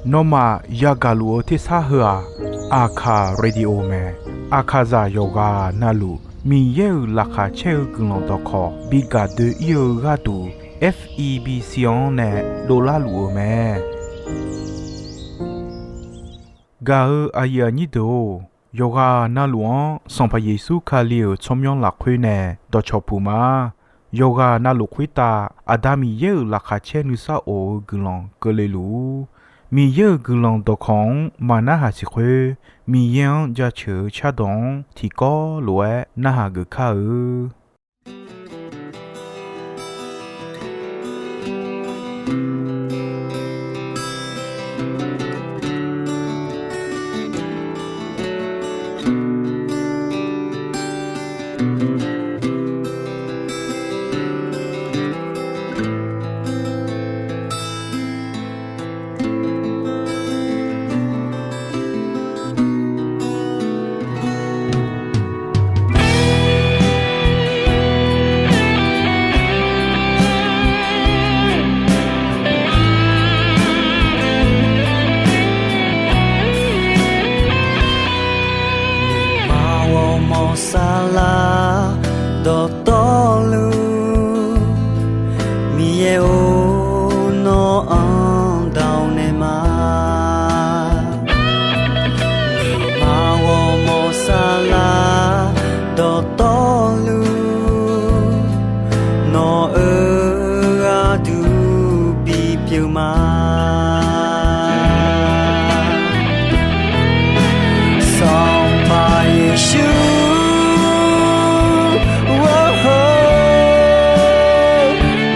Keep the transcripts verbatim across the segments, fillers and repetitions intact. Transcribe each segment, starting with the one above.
Nawmaf yagaq luf-eu tersar heu-aq, Aqkaq Radio mae. Aqkaqzaq yawqghaq navluf Miqyaer-euq laqkhaq caer-eu guiqlanq dawqkawq bi gaq doe-ir-eu gharduq, F E B C-anr nae dovlar luf-euq mae. Gaq-eu aqyuif aqnyir deuq-or, yawqghaq navluf-anr Sanqpaq Yeqsur Kali-euq tsawrmyanr lafkhoer nae dawqcawq puq ma. Yawqghaq navluf khoertav Aqda Miqyaer-euq laqkhaq caer nuisar of-eu guiqlanq keuvle luf-ur. Miqyaer-euq guiqlanq dawqkawq-anr maqnarhaq siq khoer, Miqyaer-anr jaceuq-eu cardawq-anr tiqkawv lof-aer narhaq geuf kar-eu. Nuima ghawrmawr saflar dawqtawvluf, Miqyaer-or, nawr-anr dawq naeq ma. Nuima ghawrmawr saflar dawqtawvluf, nawq-euq gharduq bipyeuf ma. Sanqpaq Yeqsur,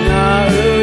ngaq-euq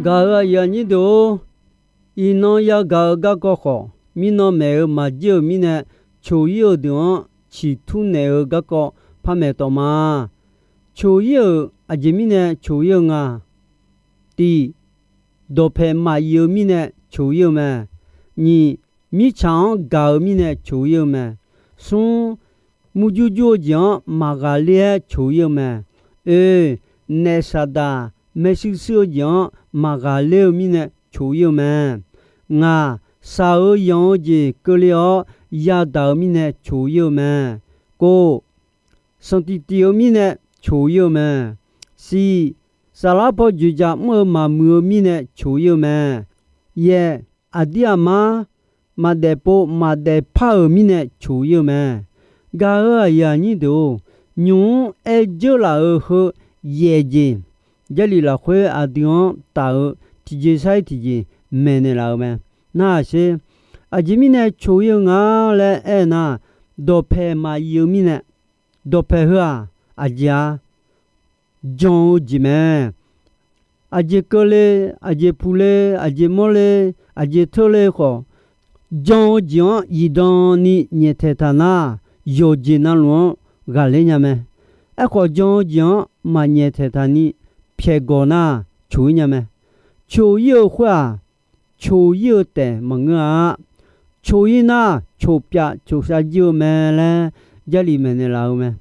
Gaq-euq aqyuif aqnyir deuq-or, iqnan yagaq-eu garkawv khawf, mirnan maeq-eu maqjir-euq mirnae, coq-ir-euq deuq-anr ciqtur naeq-eu garkawv par maeq tawf ma. Coq-ir-euq aqjeq mirnae coq-ir-eu nga. Tiq, dawqpaeq maqyif-eu mirnae coq-ir-eu mae. Nyiq, mirtsaq-anr gaq-eu mirnae coq-ir-eu mae. Smr, murjur jur-eu jeq-anr maqghaqler-aer coq-ir-eu mae. Oe, naef saqdaq maershuir shuir-eu jeq-anr maqghaqler-eu mirnae coq-ir-eu mae. Ngaq, shaq-eu yanq-eu jeq keuvle-awr yadaq-eu mirnae coq-ir-eu mae. Kov, sanqtiq tiq-eu mirnae coq-ir-eu mae. Siq, saflar paw dzoeqdzaq mr-eu maqmuiq-eu mirnae coq-ir-eu mae. Yaeq, aqdir aqmar maqdaefpov maqdaefpar-euq mirnae coq-ir-eu mae. Gaq-euq aqyuif aqnyir deuq-or, nymq-mr aer dzeur laf-euq heu yaef jeq, Jarlif lafkhoer aqdui-anr taf-eu tiqjeq sar-ir tiqjeq maeqnaeq laf-eu mae. Narhaq sher. Aqjeq mirnae coq-ir-eu nga laer aernar, dawqpaeq maqyif-eu mirnae, dawqpaeq heu-aq, aqjeq-a, jan-eu jeq mae. Aqjeq keuvle, aqjeq puqle, aqjeq mawrle, aqjeq teurle khawf, jan-eu jeq-anr zifdan ni nyaeftaeq taq nar, yawqjeq navluf-anr ghaqler nya mae. Aerkhawf, jan-eu jeq-anr maqnyaeftaeq taq ni pyaeqgawq nar, coq-ir nya mae. Coq-ir-eu khoer-aq, coq-ir-eu taef maqngeur-a. Coq-ir nar, coq pyav coq shav jir-eu mae laer Jarlif maeqnaeq laf-eu mae.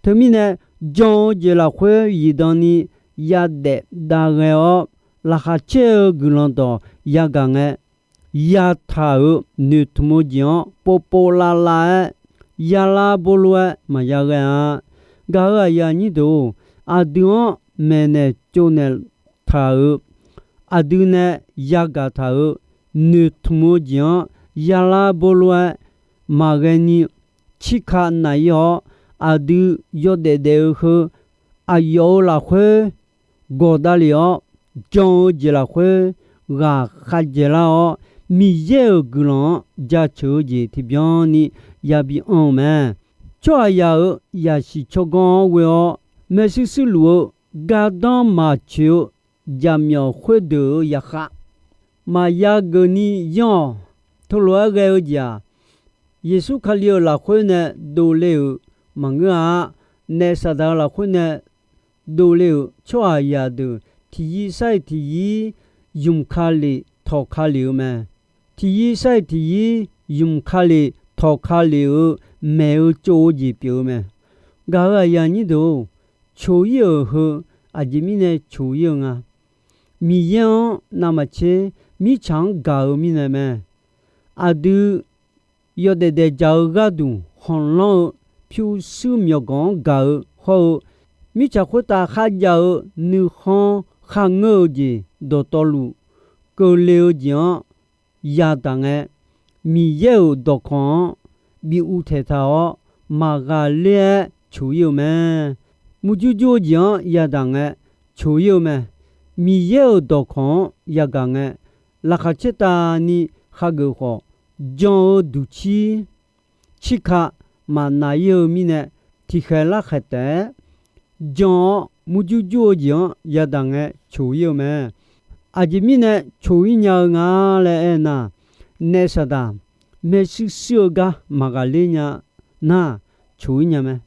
Teumirnae, jan-eu jeq lafkhoer zifdan ni yadaef dav ghae-awr, laqkhaq caer-eu guiqlanq dawq yagaq ngae, yataq-euq noeqtmq-eu jeq-anr povpov lavlav-aer, yalar bolof-aer maqya ghae-a. Gaq-euq aqyuif aqnyir deuq-or, aqdui-anr maeqnaeq tsovnaeq taq-euq, aqdui nae yagaq taq-euq noeqtmq-eu jeq-anr yalar bolof-aer maqghae ni, cirka naf-ir-awr, aqdui yawdaef daef-eu heu aqyawf-euq lafkhoer gawqdavlef-awr, jan-eu jeq lafkhoer ghaq khavjaeq lar-awr, Miqyaer-euq guiqlanq-anr jaceuq-eu jeq tiqbyan ni yabi anr-eu mae. Tsawrhaqzaq-euq zaqsiq tsawrganr-anr ghoe-awr maershuir shuir luf-eu gardanr maqtsoeq-eu jaqmyawf khoerdeuq-euq zaqkhav maqya geuf ni yanr-awq. Teulof-aer ghae-eu jeq-aq, Yeqsur Kali-euq lafkhoer nae dovle-euq maqngeur-a. Naef saqdaq-euq lafkhoer nae dovle-euq tsawrhaqzaq deuq tiqyir sar-iq tiqyir ymq ka lef tawq ka lef-eu mae. Tiqyir sar-iq tiqyir ymq ka lef tawq ka lef-eu maeq-eu tsov-eu jeq pyeuf-eu mae. Gaq-euq aqyuif aqnyir deuq-or, coq-ir-euq heu aqjeq mirnae coq-ir-eu nga. Miqyaer-anr navmaqtser mirtsaq-anr gaq-eu mirnae mae. Aqdui yawdaef daefdzaq-eu gharduq khanqlanr-eu pyurshuir myawqganq-anr gaq-eu hawr-eu, mirtsaq khoertav kharjav-eu nuikhanr kharngeur-eu jeq dawqtawvluf keuvle-eu jeq-anr yadaq ngae, Miqyaer-euq dawqkawq-anr bi uvtaeq taq-awr maqghaqler-aer coq-ir-eu mae. Murjur jur-eu jeq-anr yadaq ngae coq-ir-eu mae. Miqyaer-euq dawqkawq-anr yagaq ngae, laqkhaq caertavni khageuf khawf, jan-eu duqcir cirka maqnaf-ir-eu mirnae, tiqkhaeq larkhaeq taef-aer jan-awr murjur jur-eu jeq-anr yadaq ngae coq-ir-eu mae. Aqjeq mirnae coq-ir nya-eu nga laer aernar, naef saqdaq maershuir shuir-eu gar maqghaqler nya nar, coq-ir nya mae.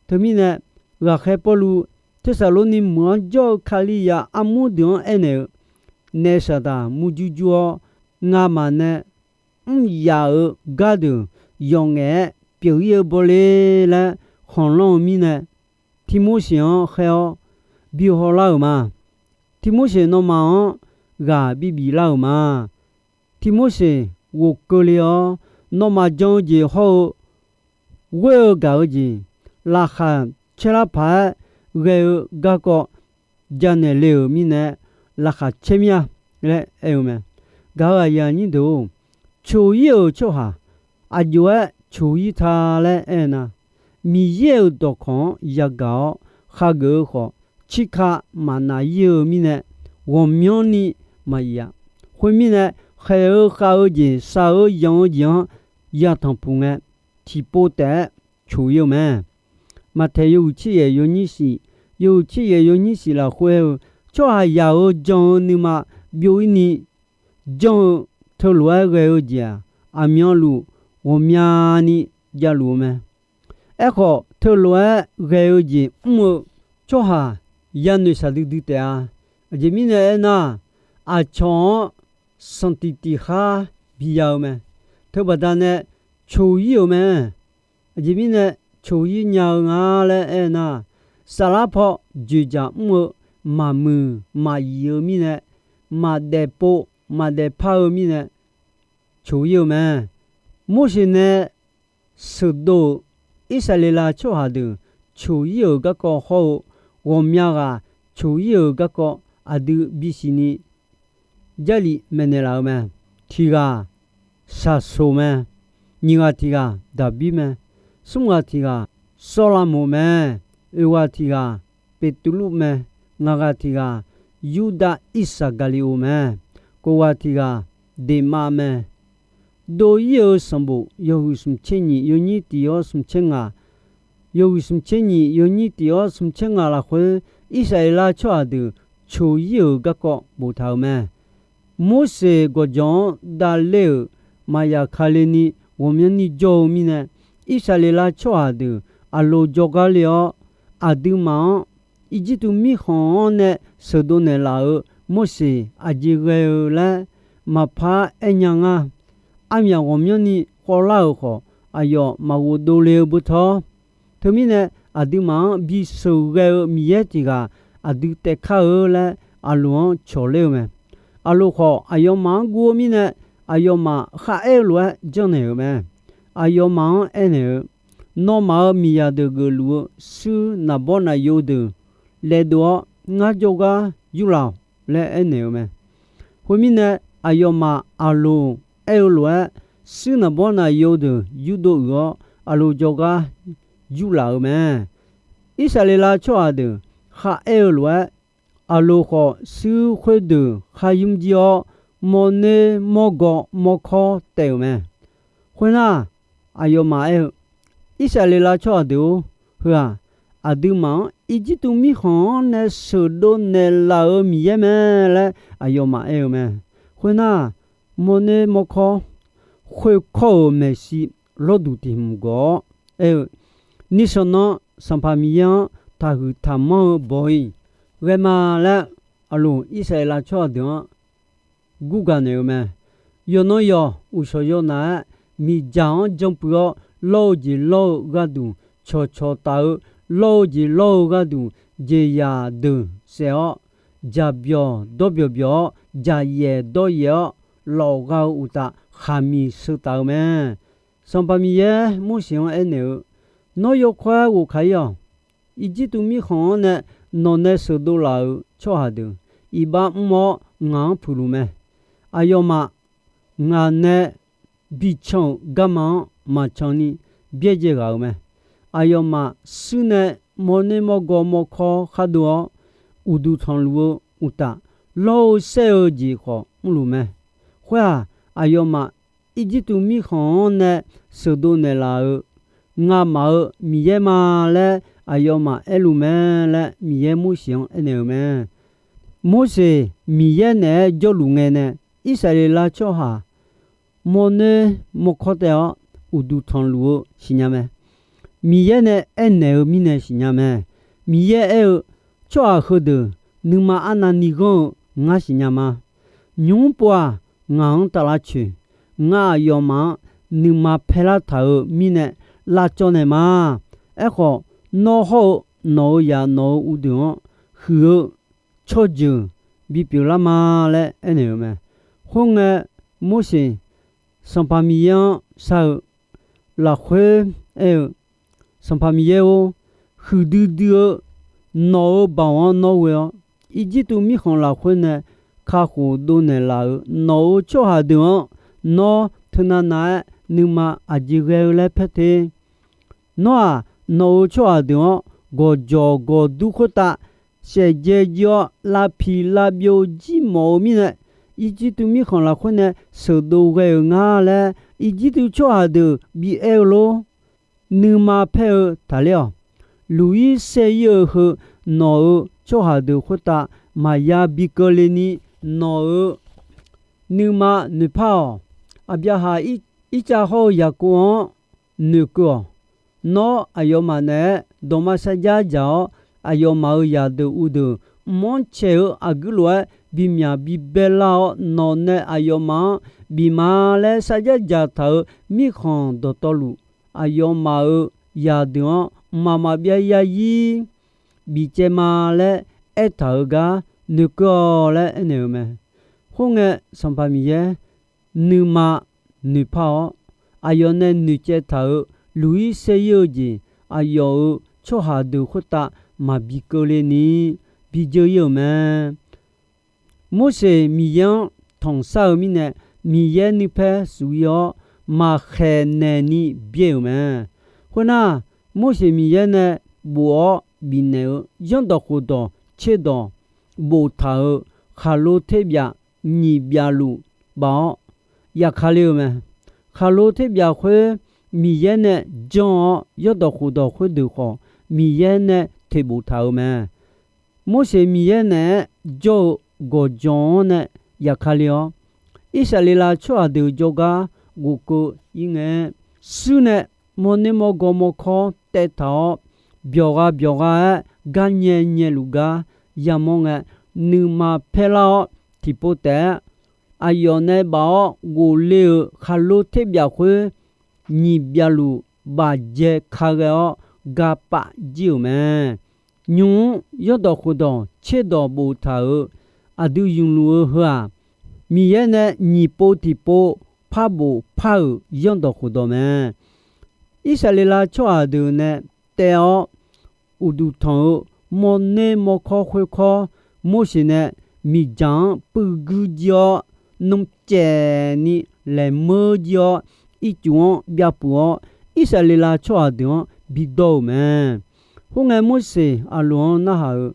Teumirnae, ghaqkhaer Pawrluv Tersaqlorni meuq-anr jawr-eu Kalizaq armur deuq-anr aernaeq-eu, naef saqdaq murjur jur-awr, ngamaf nae mr yaf-euq gardeuq yawf ngaef-aer pyeuf-ir-eu bawle laer khanqlanr-eu mirnae, Tirmorseq-anr khaer-awr bi hawlar-euq ma. Tirmorseq nawmaf-anr ghaq bi biflar-euq ma. Tirmorseq ghofkeuv le-awr, nawmaf jan-eu jeq hawr-eu ghoer-eu gaq-eu jeq, laqkhaq caerlar paq-aer ghae-eu garkawv janaeq le-euq mirnae, laqkhaq caer mir-a laer aer-eu mae. Gaq-euq aqyuif aqnyir deuq-or, coq-ir-euq tsawrhaq aqjox-aer coq-ir ta laer aernar, Miqyaer-euq dawqkawq-anr yagaq-awr khageuf-eu khawf, cirka maqnaf-ir-eu mirnae, ghawqmyanrni maqyif-a. Khoermirnae, khaeq-eu khav-eu jeq, shaq-eu yanq-eu jeq-anr yatanq puq ngae, tiqpov taef-aer coq-ir-eu mae. Maqtaeq yawhuiq tser yaef yawnyir shif, yawhuiq tser yaef yawnyir shif lafkhoer-eu, tsawrhaqzaq-euq jan-eu nuima byov-ir ni janr-eu teulof-aer ghae-eu jeq-aq, aqmyanluf ghawqmyani javluf-eu mae. Aerkhawf, teulof-aer ghae-eu jeq mr-eu tsawrhaq yanoeq shaqdui dui taef-a. Aqjeq mirnae aernar, aqcawq-anr sanqtiq tiq khar biya-eu mae. Teubaqda nae coq-ir-euq mae. Aqjeq mirnae coq-ir nya-eu nga laer aernar, saflar paw dzoeqdzaq mr-eu maqmuiq maqyif-eu mirnae, maqdaef pov maqdaef par-eu mirnae coq-ir-eu mae. Morseq nae sheuqdov-euq Irsaqleqlav tsawrhaq deuq coq-ir-euq garkawv hawr-eu, ghawqmya ghaq coq-ir-euq garkawv aqdui bisiq ni Jarlif maeqnaeq laf-eu mae. Tiq ghaq Saqsoq mae. Nyiq ghaq tiq ghaq Daqbir mae. Smr ghaq tiq ghaq Sawrlavmoq mae. Oeq ghaq tiq ghaq Peqtuvluv mae. Ngaq ghaq tiq ghaq Yurdav Irsaqgaqliqoq mae. Kof ghaq tiq ghaq Deqmav mae. Dov-ir-eu sanqbof yawhuiq smq tser nyiq yawnyir tiq-awr smq tser ngaq, yawhuiq smq tser nyiq yawnyir tiq-awr smq tser ngaq lafkhoer, Irsaqleqlav tsawrhaq deuq coq-ir-euq garkawv boftaq-euq mae. Morseq gawqjawq-anr davler-euq maqyaf kale ni ghawqmyanrni jawr-eu mirnae, Irsaqleqlav tsawrhaq deuq aqloq jawrgar le-awr, aqduimaf-anr Irjirtuv mirkhanq-anr nae sheuqdov naeqlaf-euq Morseq aqjeq ghae-eu laer maqpar aernya ngar. Armyaf ghawqmyanrni khawvlar-euq khawf, aqyawf maqghof dovle-eu beu tawr. Teumirnae, aqduimaf-anr bisheuq ghae-eu Miqyaer tiq ghaq aqdui taef kar-eu laer, aqloq-anr cawqler-eu mae. Aqloq khawf, aqyawfmaf-anr guv-eu mirnae, aqyawfmaf kharaer-eu lof-aer janrnaeq-euq mae. Aqyawfmaf-anr aernaeq-eu, Nawmaf-euq miqzaq deuq geufluf-eu shuir naqbawr naqyov deuq laev dov-awr, ngar jawrgar yurlaf-awq laer aernaeq-eu mae. Khoermirnae, aqyawfmaf aqloq aer-eu lof-aer, shuir naqbawr naqyov deuq yurdov uiq-awr, aqloq jawrgar yurlaf-eu mae. Irsaqleqlav tsawrhaq deuq kharaer-eu lof-aer, aqloq khawf shuir khoerdeuq khar yur jir-awr, mawrner mawrgawv mawrkawr taef-euq mae. Khoernar, aqyawfmaf aer-eu, Irsaqleqlav tsawrhaq deuq-or, heu-aq, aqduimaf-anr Irjirtuv mirkhanq-anr nae sheuqdov naeqlaf-euq Miqyaer mae laer aqyawfmaf aer-eu mae. Khoernar, mawrner mawrkawr khoerkawr-euq maeqshi lawrduq tiq hmq gawq-awr aer-eu, Nishawq nan Sanqpaq Miqyaer-anr taqhuiq taqmanr-eu bawq-iq ghae ma laer, aqloq Irsaqleqlav tsawrhaq deuq-anr gurgaq naeq-eu mae. Yawqnan yawq uqshawq yawnaf-aer, miqdzaq-anr janpuiv-awr, lawr-eu jeq lawr-eu gharduq cawqcawq taf-eu, lawr-eu jeq lawr-eu gharduq jeqzaq deuq saef-awr, dzaqbyawq dawrbyawq byawq-awr, dzaqyaef dawryaef-awr, lawfgha-eu uqtaf khaqmiq sheu taf-eu mae. Sanqpaq Miqyaer Morseq-anr aernaeq-eu, Nawr yawkawr-aer ghofkaq-ir-awq. Irjirtuv mirkhanq-anr nae nawq nae sheuqdov laf-euq tsawrhaq deuq iqbax mr-awr ngaq-anr puiqluf mae. Aqyawfmaf ngaq nae bican-euq garma-anr maqcan ni byaerdzae ghaq-euq mae. Aqyawfmaf shuir nae mawrner mawrgawv mawrkawr khar dov-awr, uqduq tanqluf-eu uqtaf, lawr-eu saer-eu jeq khawf mrluf mae. Khoer-aq, aqyawfmaf Irjirtuv mirkhanq-anr nae sheuqdov naeqlaf-euq ngamaf-euq Miqyaer ma laer aqyawfmaf aerluf mae laer Miqyaer Morseq-anr aernaeq-euq mae. Morseq Miqyaer naeq-aer jawrluf ngae nae, Irsaqleqlav tsawrhaq mawrner mawrkawr taev-awr uqduq tanqluf-eu siqnya mae. Miqyaer nae aernaeq-eu mirnae siqnya mae. Miqyaer aer-eu, Tsawrhaq heudeuq nuima arnavni ghanr-eu ngar siqnya ma. Nymq-mr pov-aq, ngaq-anr taf lavcoeq. Ngar aqyawfmaf-anr nuima paerlar taq-euq mirnae lavcawv naeq ma. Aerkhawf, nawr hawr-eu nawq-euq zaq nawq-euq uqdeuq-anr huiq-eu tsawrjeuq bipyeuf lar ma laer aernaeq-euq mae. Khoerngae, Morseq Sanqpaq Miqyaer-anr shar-eu lafkhoer aer-eu, Sanqpaq Miqyaer-or, huiqdui dui-eu nawq-euq baoq-anr nawr ghoe-awr, Irjirtuv mirkhanq lafkhoer nae kakhof dovnaeq laf-euq nawq-euq tsawrhaq deuq-anr nawr teunav nav-aer nuima aqjeq ghae-eu laer paer te. Nawr-aq, nawq-euq tsawrhaq deuq-anr gawqjawq gawqdur khoertav saefdzae jir-awr lavpiq lavbyov jir mawf-eu mirnae, Irjirtuv mirkhanq lafkhoer nae sheuqdov ghae-euq nga laer, Irjirtuv tsawrhaq deuq bi aer-eu lor. Nuima paer-eu taqler-awq. Luq-ir saer-ir-eu heu nawq-euq tsawrhaq deuq khoertav maqya bi keuvle ni nawq-euq nuima noeqpar-awq. Aqbyaqhaq, Irtsav hawr-eu Yaqkov-anr noeqkeuv-awq. Nawr aqyawfmaf naeq-aer dawqma sarjax dzaq-awr, aqyawfmaf-euq zaqdeuq uqdeuq mq-anr caeq-eu aqguir lof-aer bimyaq bibae lar-awr, nawq nae aqyawfmaf-anr bif ma laer sarjax dzaq taq-euq mirkhanq dawqtawvluf, aqyawfmaf-euq zaqdeuq-anr mqmaq maqbyav zarzir bif caev ma laer aertaq-euq gar noeqkeuv-awq laer aernaeq-euq mae. Khoerngae, Sanqpaq Miqyaer nuima noeqpar-awr, aqyawf nae noeqcaev taq-euq luq-ir saer-ir-eu jeq, aqyawf-euq tsawrhaq deuq khoertav maqbi keuvle ni bi dzeur-ir-euq mae. Morseq Miqyaer-anr tanqsar-eu mirnae, Miqyaer nuipaer shuf-ir-awr, maqkhaeq naeq ni byae-euq mae. Khoernar, Morseq Miqyaer nae bof-awr bifnaeq-eu zanrdawq khofdawq tserdawq boftaq-euq khaqlo terbyaf nyiq byaqluf baf-awr yaqkale-euq mae. Khaqlo terbyaf khoer Miqyaer nae janr-awr, zanrdawq khofdawq khoerdeuq khawf Miqyaer nae teqbof taq-euq mae. Morseq Miqyaer naeq-aer jawr-eu gawqjawq-anr nae yaqkale-awr, Irsaqleqlav tsawrhaq deuq jawrgar ghofkeuv-ir ngae, shuir nae mawrner mawrgaw mawrkawr taev taq-awr, byawqgha byawqgha-aer gar nyae nyaeluf gar yamawr ngae, nuima paerlar-awr tiqpov taef-aer aqyawf nae baf-awr ghofle-euq khaqlo terbyaf khoer nyiq byaqluf bafjae ka ghae-awr ga pav jir-euq mae. Nymq-mr zanrdawq khofdawq tserdawq boftaq-euq aqdui ymqluf-eu heu-aq, Miqyaer nae nyiq pov tiqpov par bof par-euq zanrdawq khofdawq mae. Irsaqleqlav tsawrhaq deuq nae taev-awr uqduq tanq-eu mawrner mawrkawr khoerkawr, Morseq nae miqdzaq-anr puiv guir jir-awr, nmr caev ni laeq meur jir-awr, ircuf-anr byav puq-awr, Irsaqleqlav tsawrhaq deuq-anr bidawr-euq mae. Khoerngae, Morseq Aqloq-anr narhaq-eu,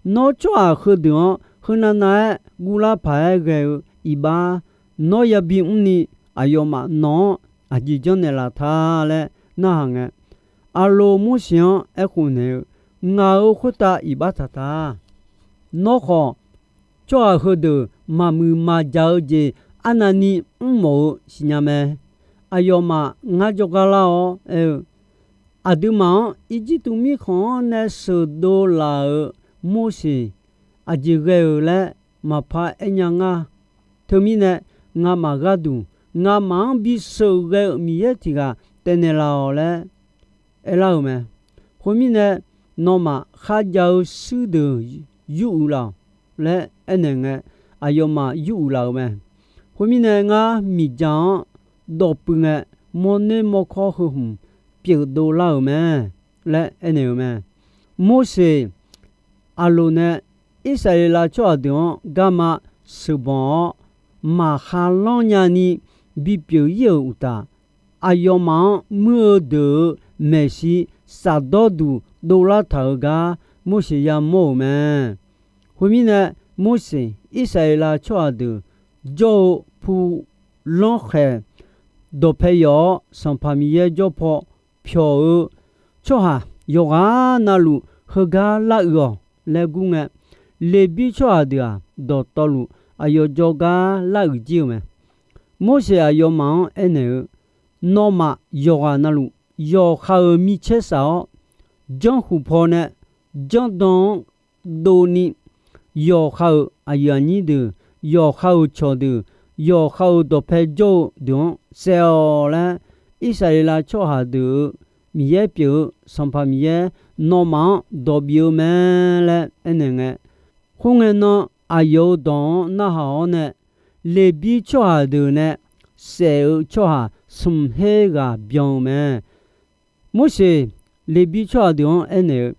Nawr tsawrhaq heudeuq-anr heunav nav-aer guvlar paq-aer ghae-eu iqbax nawr yabi mrni, aqyawfmaf nawq-anr aqjeq janrnaeq laf ta laer narhaq ngae, Aqloq Morseq-anr aerkhof naeq-eu, Ngaq-euq khoertav iqbax taq ta. Nawr khawf, tsawrhaq heudeuq maqmuiq maqjaq-eu jeq arnavni mrmawf-eu siqnya mae. Aqyawfmaf ngar jawrgar lar-awr aer-eu, Aqduimaf-anr Irjirtuv mirkhanq-anr nae sheuqdov laf-euq Morseq aqjeq ghae-euq laer maqpar aer nya ngar. Teumirnae, ngamaf gharduq ngamaf-anr bi sheuqghae-eu Miqyaer tiq ghaq taef naeqlaf-awq laer aerlar-euq mae. Khoermirnae, nawmaf kharjav-eu shuir deuq yur uiq laf-awq laer aernaeq ngae, aqyawfmaf yur uiq laf-euq mae. Khoermirnae, ngar miqdzaq-anr dawqpuiv ngae, mawrner mawrkawr heu hmq pyeuf dovlar-euq mae laer aernaeq-euq mae. Morseq, Aqloq nae Irsaqleqlav tsawrhaq deuq-anr garma sheuqbanq-awr, maqkhalanr nyani bipyeuf-ir-euq uqtaf, aqyawfmaf-anr muir-eu deuq-euq maeqshi shafdawr duq dovlar taq-euq gar Morseq yamawr-euq mae. Khoermirnae, Morseq Irsaqleqlav tsawrhaq deuq jawr-eu pu lanrkhaeq dawqpae yawf-awr, Sanqpaq Miqyaer jawr paw pyawq-eu tsawrhaq yawqghaq navluf heugar lar uiq-awq laer gur ngae, Leqbir tsawrhaq deuq-aq, dawqtawvluf aqyawf jawrgar lar uiq jir-eu mae. Morseq aqyawfmaf-anr aernaeq-eu, Nawmaf yawqghaq navluf yawqha-euq micaer saf-awr, janrkhuq paw nae janrdan-anr dovni, yawqha-euq aqyuif aqnyir deuq, yawqha-euq cawqdeuq, yawqha-euq dawqpae jawr-eu deuq-anr saef-awq laer, Irsaqleqlav tsawrhaq deuq-euq Miqyaer pyeuf-eu Sanqpaq Miqyaer nawmaf-anr dawq bif-eu mae laer aernaeq ngae, khoerngae nan aqyawf-euq dawq-anr narhaq-awr nae, Leqbir tsawrhaq deuq nae saef-eu tsawrhaq smq her ghaq byan-eu mae. Morseq Leqbir tsawrhaq deuq-anr aernaeq-eu,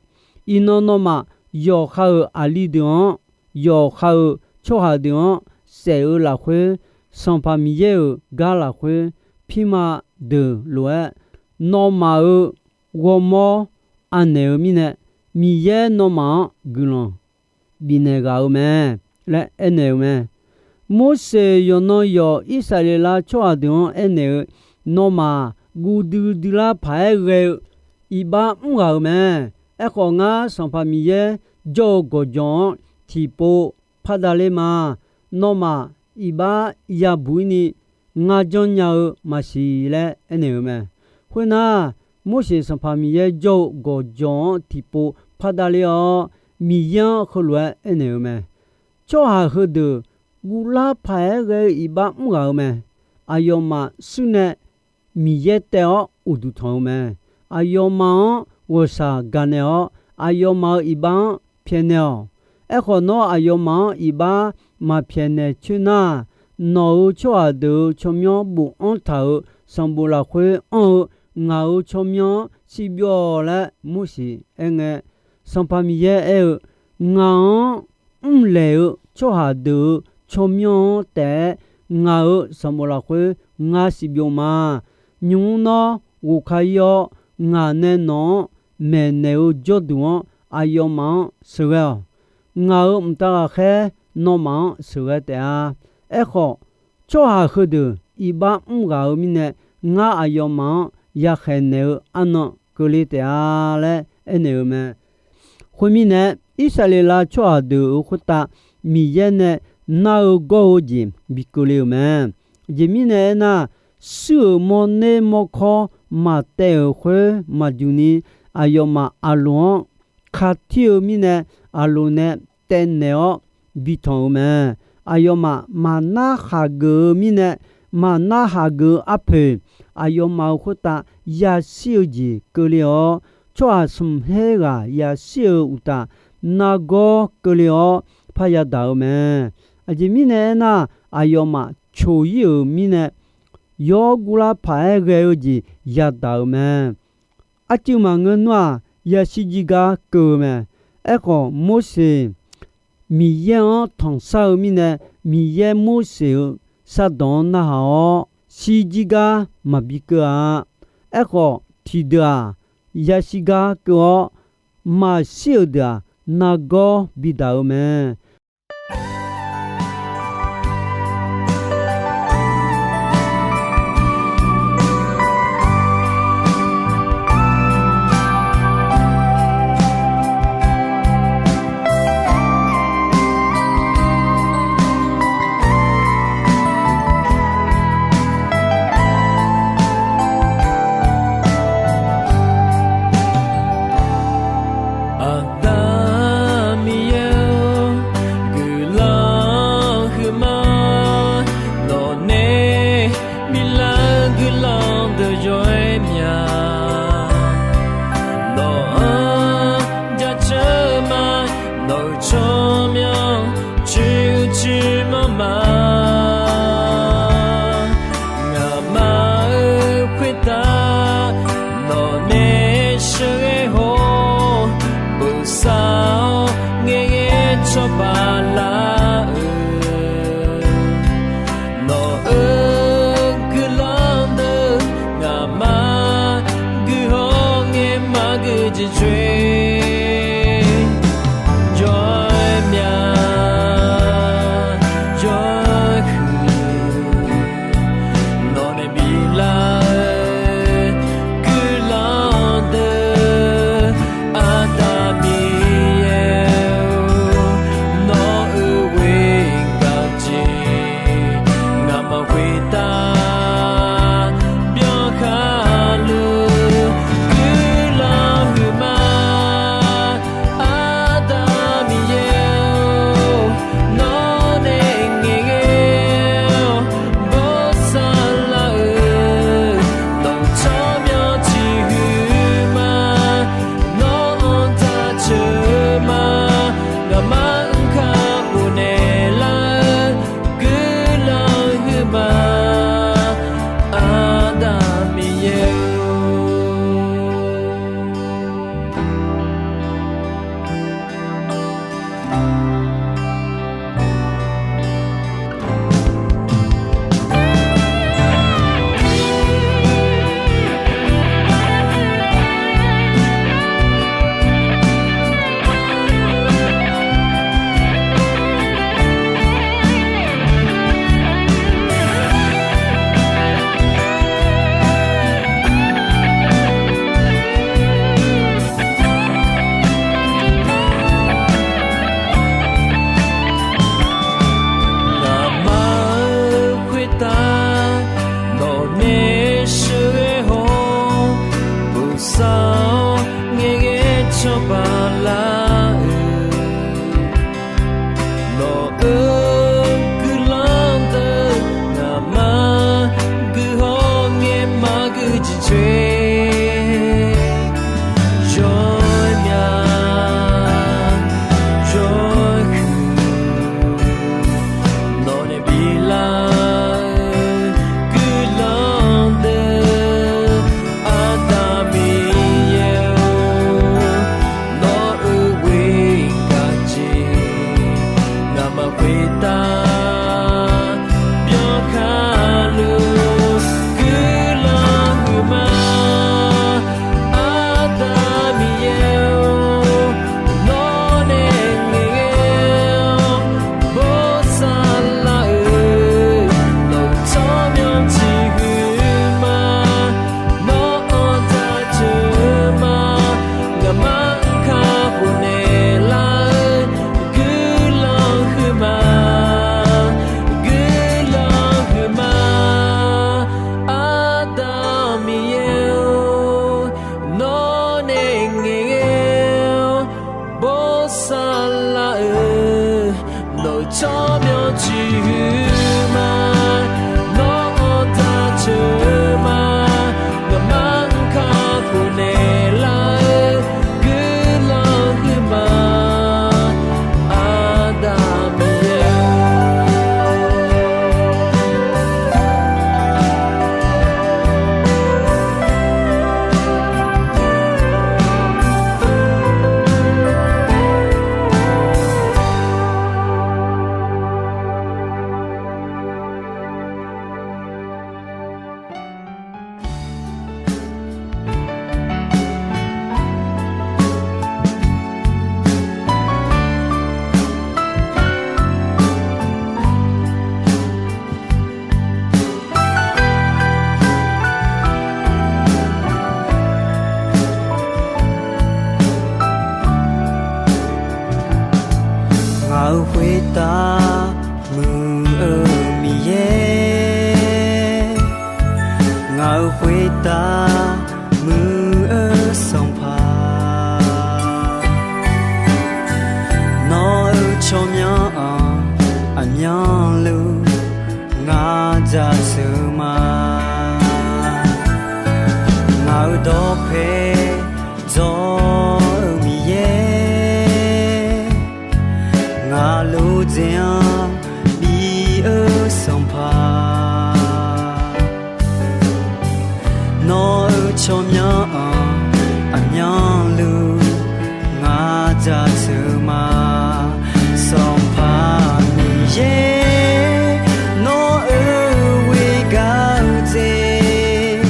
Iqnan nawmaf yawqha-euq aqli deuq-anr, yawqha-euq tsawrhaq deuq-anr saef-eu lafkhoer, Sanqpaq Miqyaer-euq gar lafkhoer, pirma deuq lof-aer nawmaf-euq ghawrmawr anaeq-eu mirnae, Miqyaer nawmaf-anr guiqlanq bifnaeq ghaq-eu mae laer aernaeq-eu mae. Morseq yawqnan yawq Irsaqleqlav tsawrhaq deuq-anr aernaeq-eu, Nawmaf guv duidui lar paq-aer ghae-eu iqbax mr ghaq-euq mae. Aerkhawf, ngar Sanqpaq Miqyaer jawr-eu gawqjawq-anr tiqpov pardav ler ma. nawmaf iqbax yabuq-ir ni ngar janrnya-eu maqsiq laer aernaeq-euq mae. Khoernar, Morseq Sanqpaq Miqyaer jawr-eu gawqjawq-anr tiqpov pardavler-awr, Miqyaer-anr heulof-aer aernaeq-euq mae. Tsawrhaq heudeuq guvlar paq-aer ghae-eu iqbax mr ghaq-eu mae. Aqyawfmaf shuir nae Miqyaer taev-awr uqduq tanq-eu mae. Aqyawfmaf-anr ghawqshaq gaqnaeq-awr, aqyawfmaf-euq iqbax-anr pyaeqnaeq-awq. Aerkhawf, nawr aqyawfmaf-anr iqbax maqpyaeqnaeq coer nar, nawq-euq tsawrhaq deuq-euq tsawrmyanr bofanr taq-euq sanqbof lafkhoer anr-eu ngaq-euq tsawrmyanr-anr siqbyov-awq laer Morseq aerngae, Sanqpaq Miqyaer aer-eu, Ngaq-anr mrlaeq-eu tsawrhaq deuq-euq tsawrmyanr-anr taef-aer ngaq-euq sanqbof lafkhoer ngar siqbyov ma. Nymq-mr nawr ghofka-ir-awr, ngaq nae nawq-anr maeqnaeq-eu jawrduq-anr aqyawfmaf-anr sheuqghae-awq. Ngaq-euq mqtav ghaqkhaer nawmaf-anr sheuqghae taef-a. Aerkhawf, tsawrhaq heudeuq iqbax mr ghaq-eu mirnae, ngar aqyawfmaf-anr yakhaeq naeq-eu arnan keuvle taef-a laer aernaeq-eu mae. Khoermirnae, Irsaqleqlav tsawrhaq deuq-euq khoertav Miqyaer nae nar-eu gawr-eu jeq bi keuvle-euq mae. Aqjeq mirnae aernar, shuir-euq mawrner mawrkawr maqtaev-euq khoer maqjuq ni, aqyawfmaf Aqloq-anr katir-eu mirnae, Aqloq nae taevnaeq-awr bi tanq-euq mae. Aqyawfmaf maqnar haq geuf-eu mirnae, maqnar haq geuf-eu arpoeq, aqyawfmaf-euq khoertav yashir-eu jeq keuvle-awr, tsawrhaq smq her ghaq yashir-euq uqtaf, nargawr keuvle-awr parya daq-eu mae. Aqjeq mirnae aernar, aqyawfmaf coq-ir-euq mirnae, yawr guvlar paq-aer ghae-eu jeq yadaq-euq mae. Arcuiv maqngeur nar-aq, yashir jir gar keuv-eu mae. Aerkhawf, Morseq Miqyaer-anr tanqshar-eu mirnae, Miqyaer Morseq-euq shardanq-anr narhaq-awr, shir jir gar maqbi keuv-a. Aerkhawf, tiqdeuq-aq, yashir gar keuv-awr, maqshir-euq deuq-aq, nargawr bidaq-eu mae. Aqda Miqyaer-or, guiqlanq huiqma, nawqnae biflar-eu guiqlanq deuq yawr-aer mya. Nawq-anr jaceuq-eu ma, nawq-euq tsawrmyanr coer-eu coer manr ma. Ngaqma-euq khoertav nawqnae sheuqghae haw-awr, bosav-awr ngaeqghae cawba lar-eu, nawq-euq guiqlanq deuq ngaqma guiqhaw ngae maqgui jeq coer. Jawr-aer mya, jawr-aer huiq, nawqnae biflar-eu guiqlanq deuq, Aqda Miqyaer-or, Tsawrmyanr ciqhuiq ma, nawr-anr jaceuq ma, ngaqmaf-anr kakhof naeqlar-eu guiqlanq huiq ma, Aqda Miqyaer-or. Ngaq-euq khoertav muiq-eu Miqyaer, ngaq-euq khoertav muiq-eu Sanqpaq, nawr-euq tsawrmyanr-anr aqmyanluf ngar jaceuq ma. Ngaq-euq dawqpae dzawr-eu Miqyaer, ngaq lof dzaeq-anr bi-eu Sanqpaq, nawr-euq tsawrmyanr-anr aqmyanluf ngar jaceuq ma. Sanqpaq Miqyaer, nawr-euq ghoer gaq-eu jeq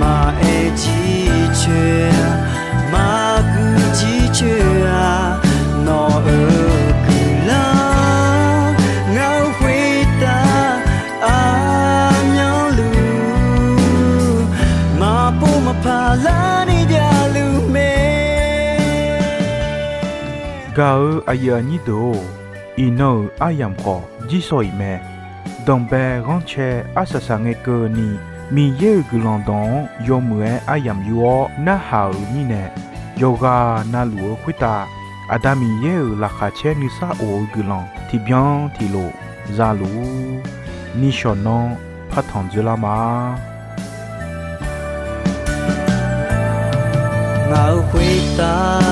maqaer jircoer-a, maqguiq jircoer-a, nawq-euq guiqlanq ngar-eu khoertav aqmyanluf maqpov maqpar larni javluf mae. Gaq-eu aqyuif aqnyir deuq-or, iqnan-euq aryamq khawf jirsawq iq mae. Danqbae ghanrcae arsaq saqngae keuvni, Miqyaer-euq guiqlanq dawq-anr yawmuiq-aer aryamq yur-awr narhaq-euq mirnae, yawqghaq navluf-eu khoertav Aqda Miqyaer-euq laqkhaq caer nuisar of-eu guiqlanq tiqbyan tiqlof zaluf-ur. Nishawq nanr partanq dzoerlar ma. Ngaq-euq khoertav